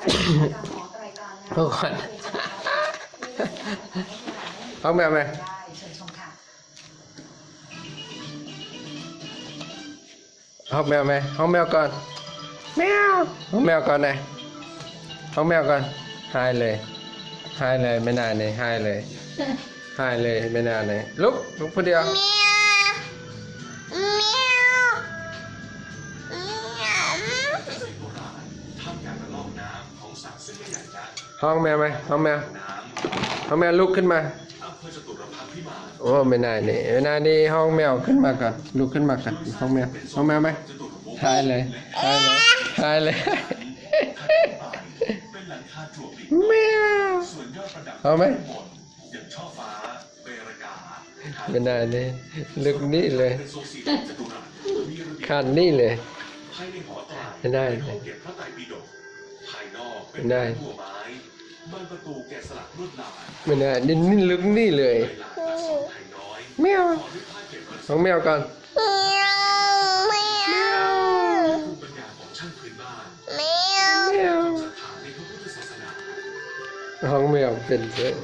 ເອົາກ່ອນ ຮ້ອງແມວໄໝ? ຮ້ອງແມວໄໝ? ຮ້ອງແມວກ່ອນ ແມວ ຮ້ອງແມວກ່ອນນະ ຮ້ອງແມວກ່ອນ. ຫາຍເລີຍ ຫາຍເລີຍ ແມ່ນາຍນີ້ ຫາຍເລີຍ ຫາຍເລີຍ ແມ່ນາຍນີ້. ລຸກ ລຸກຜູ້ດຽວ ແມວ ແມວ ແມວ. ຮ້ອງແມວໄໝ? ຮ້ອງແມວ ຮ້ອງແມວ ລຸກຂຶ້ນມາ. ໂອ້ ແມ່ນາຍນີ້ ແມ່ນາຍນີ້ ຮ້ອງແມວຂຶ້ນມາກ່ອນ ລຸກຂຶ້ນມາກ່ອນ ຮ້ອງແມວ ຮ້ອງແມວໄໝ? ຫາຍເລີຍ ຫາຍເລີຍ ຫາຍເລີຍ ແມວ. ຮ້ອງໄໝ? ແມ່ນາຍນີ້ ລຸກໜີເລີຍ ຄານໜີເລີຍ ແມ່ນາຍນີ້. ແມ່ນາຍ ແມ່ນາຍນີ້ ລຸກໜີເລີຍ ແມວ. ຮ້ອງແມວກ່ອນ ແມວ ແມວ ແມວ. ຮ້ອງແມວເປັນເລີຍ.